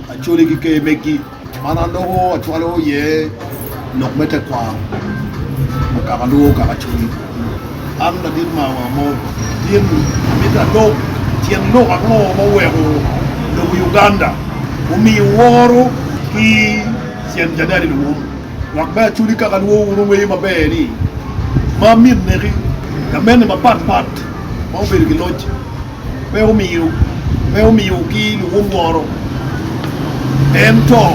Acholi ki ker megi. Man aloko acwalo iye lok me tekwaro pa kaka Luo kaka Acholi. An ladit mawa mo tin amito alok tyen lok ango ma oweko lobo Uganda omiyo woro ki Cem Jadali Luwum. Lwak me Acholi kaka Luo wun wungeyo maber ni ma mit neki gamente mapat pat ma obedo ki loc pe omiyo pe omiyo ki luwum woro. Ento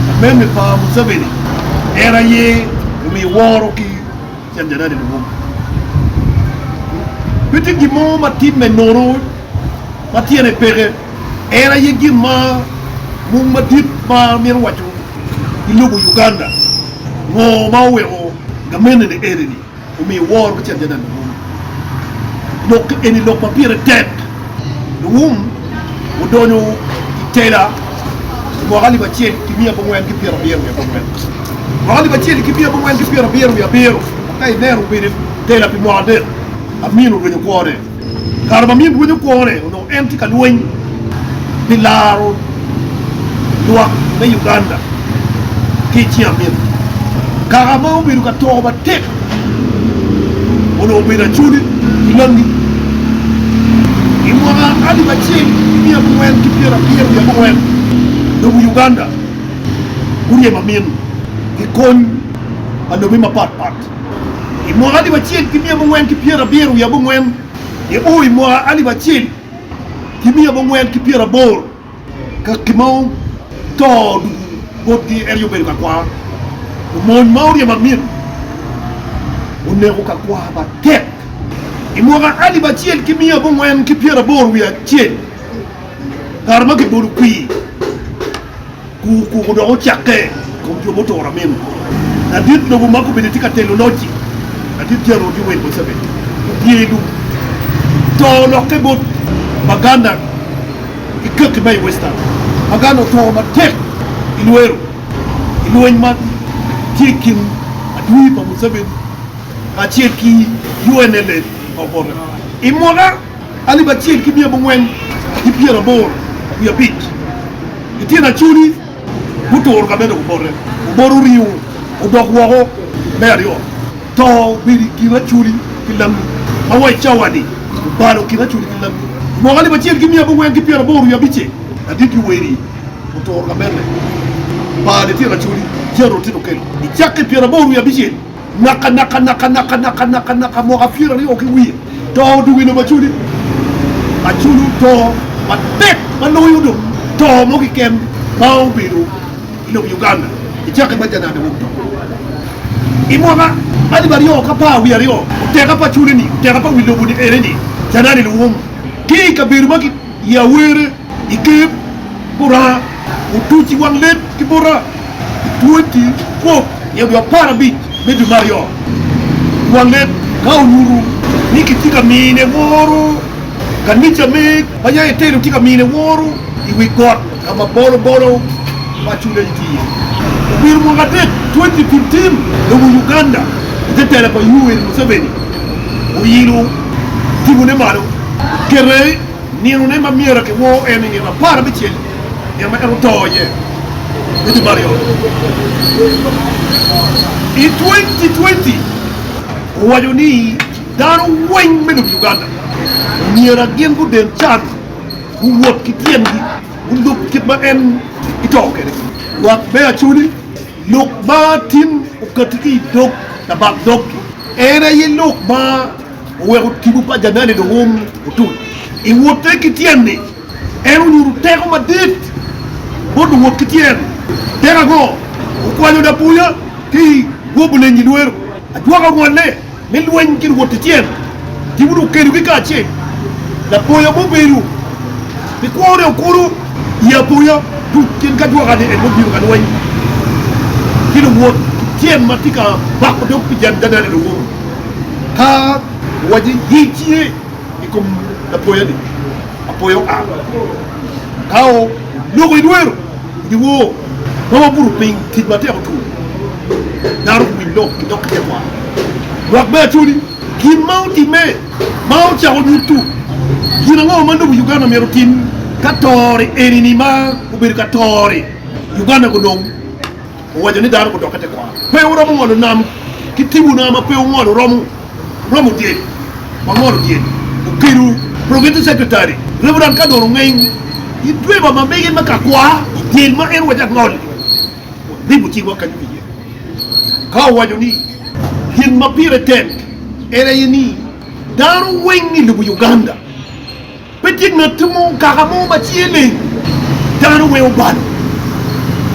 gamente pa Museveni en aye omiyo woro ki Cem Jadali Luwum. Pe tye gin mo ma timme nono ma tyene peke. En aye gin ma mung madit ma amito waco i lobo Uganda. Ngo ma oweko gamente-ni eni-ni omiyo woro ki Cem Jadali Luwum? Lok eni lok ma pire tek. Luwum odonyo i tela i mwaka 1978. Mwaka 1977 ka ineno obedo i tela pi mwaka adek, Amin orwenyo kwone. Kare ma Amin rwenyo kwone, onongo en tye ka lweny pi laro lwak me Uganda ki i cing Amin. Kaka ma obedo ka to matek onongo obedo Acholi ki Langi. I mwaka 1974, lobo Uganda guryemo Amin ki kony pa lobe mapatpat. I mwaka 1974 nio i mwaka 1980, Kaki ma oto ducu botgi en aye obedo kakwar. Omony ma oryemo Amin oneko kakwar matek. I mwaka 1981, kare ma kibolo kwir, Kukuku dok ocakke i kom jo muturo Amin. Ladit lobo ma kobedo tye ka telo locci, Ladit General Yoweri Museveni, opye i lum to olokke bot Baganda ki kaki ma i Western. Baganda oto matek i Luero i lweny ma tye i kin adwi pa Museveni kacel ki UNLA pa Obote. I mwaka 1985, litino Acholi guturo kabedo Obote. Obote oringo odok woko me aryo. To obedo i kin Acholi ki Langi ma wa i cawa-ni obalo kin Acholi ki Langi. I mwaka 1985, ladit Yoweri oturo gamente pa litino Acholi, General Tito Okello. I cakke 86, naka naka naka naka naka naka naka mwaka pyeraryo ki wiye, to odwogo i lobo Acholi. Acholi oto matek ma loyo dong to mo keken ma obedo i lobo Uganda i cakke ma Janada wok to. I mwaka 2012, oteka pa cule-ni, oteka pa wi lobo-ni ene-ni, Janani Luwum, ki i kabedo ma i Awere i Cape Coral, otuc i wang leb ki bota i 24 nino dwe 15 me dwe me aryo i wang leb ka onyuto ni kitye ka mine woro. Kanica me ma yam etelo tye ka mine woro i wi got ka ma bolobolo pa cule tye iye. Obedo mwaka adek, 2015, lobo Uganda i te tela pa Yoweri Museveni oilo timone malo okete ninone ma myero kiwor en i nino 16 nino ma en oto iye me dwe me aryo. I 2020 owaco ni Dano weng me lobo Uganda omyero gin guden can, guwot ki tyengi, gulub kit ma en ito kwede. Lwak me Acholi, lok ma tin okatti ki i dog labak dog-gi en aye lok ma oweko tipo pa Janani Luwum otuc. I wotte ki tyen-ni, en onyuto teko madit bot luwot ki tyen. Teko ango? Okwanyo lapuya ki i Gwobulenyi Lwero, ajwaka ongolle. Me lweny ki luwot tyen, tipo dong okelogi kacel. Lapoya mo obedo pi kwone okulu i apoya tuc gin ki ajwaka-ni en mubino ka lweny ki luwot tyen ma tye ka bako dog pi jami danane luwum. Ka owaco ni yic tye i kom lapoya-ni, apoya oa ka oloko i lwero i dyewor ma wabuto piny, tic matek otum, dano guwiny lok ki dok ki tekwaro. Lwak me Acholi, gin ma otimme ma ocako nyuto gin ango ma lobo Uganda myero otim. Ka tor-ri eni-ni ma obedo ka tor-ri, Uganda gunong owaco ni dano gudokke tekwaro. Pe wuromo ngolo nam ki timona ma pe wungolo romo romo dyel. Wangolo dyel. Okedo Provincial Secretary Reverend Kadoro Ongeng ki driver ma mege me kakwa i dyel ma en waco angol-li. Waribo cingwa kenyo ki iye. Ka owaco ni gin ma pire tek en aye ni dano weng i lobo Uganda Pe tye ngat mo, kaka mo ma cinge leng. Dano weng obalo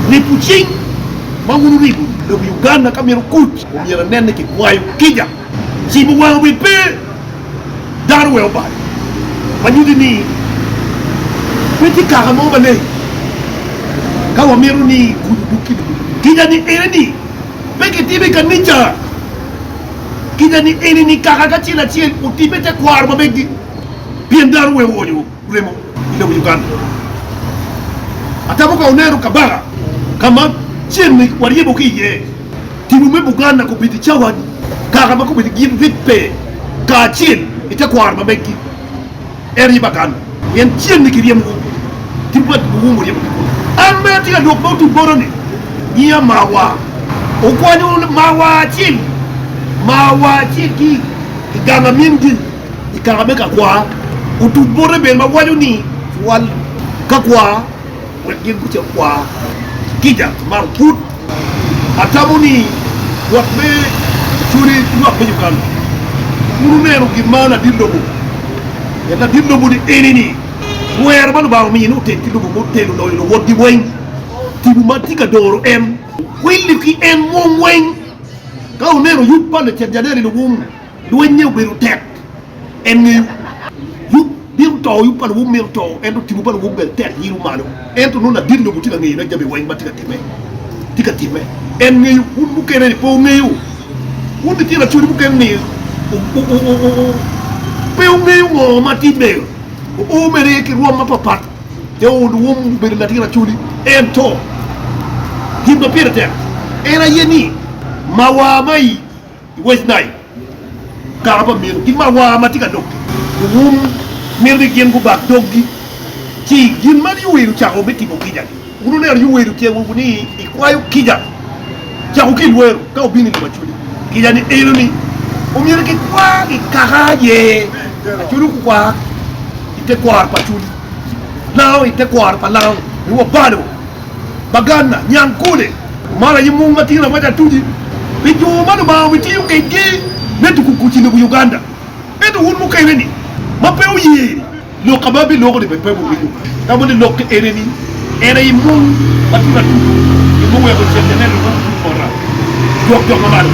ripo cing ma wun wuribo i lobo Uganda ka mito kuc omyero anen ni kikwayo kica. Cimo wang obed pe. Dano weng obalo ma nyuto ni pe tye kaka mo maleng ka wamito ni kuc odug ki lobo. Kica ni ene ni pe kitimo i kanica. Kica ni ene ni kaka kacel acel otime tekwaro ma meggi. Pien dano weng oonyo remo i lobo Uganda. Atamo ka wuneno kabaka ka ma cen-ni waryemo ki iye, tipo me Buganda kobedo i cawa-ni, kaka ma kobedo gin ribbe kacel i tekwaro ma meggi, en aye Baganda. Pien cen-ni kiryemowu, tipo pa Luwum oryemogi kunu. An ma atye ka lok ma otuc bota-ni, nyinga Mawa. Okwanyo Mawa acel, Mawa acel ki i gang amingi. I kaka me kakwa, otuc bote bene ma waco ni, Cwal kakwa wek gin gucit kwa kica mato pud. Atamo ni lwak me Acholi ki lwak me Uganda wun wuneno gin ma ladit lobo pien ladit lobo ni eni ni twero ma Lubanga omiye ni otel ki lobo ma otelo loyo luwotgi weng tipo ma tye ka doro en kwilli ki en mung weng ka wuneno yub pa lacen Janeri Luwum Lwennye obedo tek, en ngeyo. Yub mito to, yub pa luwum mito to, ento tipo pa luwum bene tek yilo malo. Ento nongo ladit lobo tye ka ngeyone jami weng ma tye ka timme, tye ka timme. En ngeyo, wun mukene-ni pe wungeyo. Wun litino acholi mukene-ni pe wungeyo ngo ma timme. Oo mere ki rwom mapatpat, te oo luwum obedo latin acholi. Ento gin ma pire tek en aye ni mawa ma i I West Nile, kaka pa meno ki mawa ma tye ka lok-ki, luwum mito ni gin gubak doggi. Ci gin ma Yueri ocako me timo kica-ni, wun wuneno Yueri otyeko ni ikwayo kica cako ki i lwero ka obino i lobo Acholi. Kica-ni eno-ni omyero kikwa ki kaka aye. Acholi okwa i tekwaro pa Acholi, Lango i tekwaro pa Lango, Rwobalo. Baganda, Nyangkole, man aye mung ma tye awaca atuci pi jo ma Lubanga obitiyo kedgi me tuko kuc i lobo Uganda. Ento wun mukene-ni ma pe wuye lok ma abiloko-ni bene pe wuwinyo. Tamo ni lok eni-ni en aye mung ma tye atuco gin muweko cente me lobo otuc bota. Jok jok ma malo.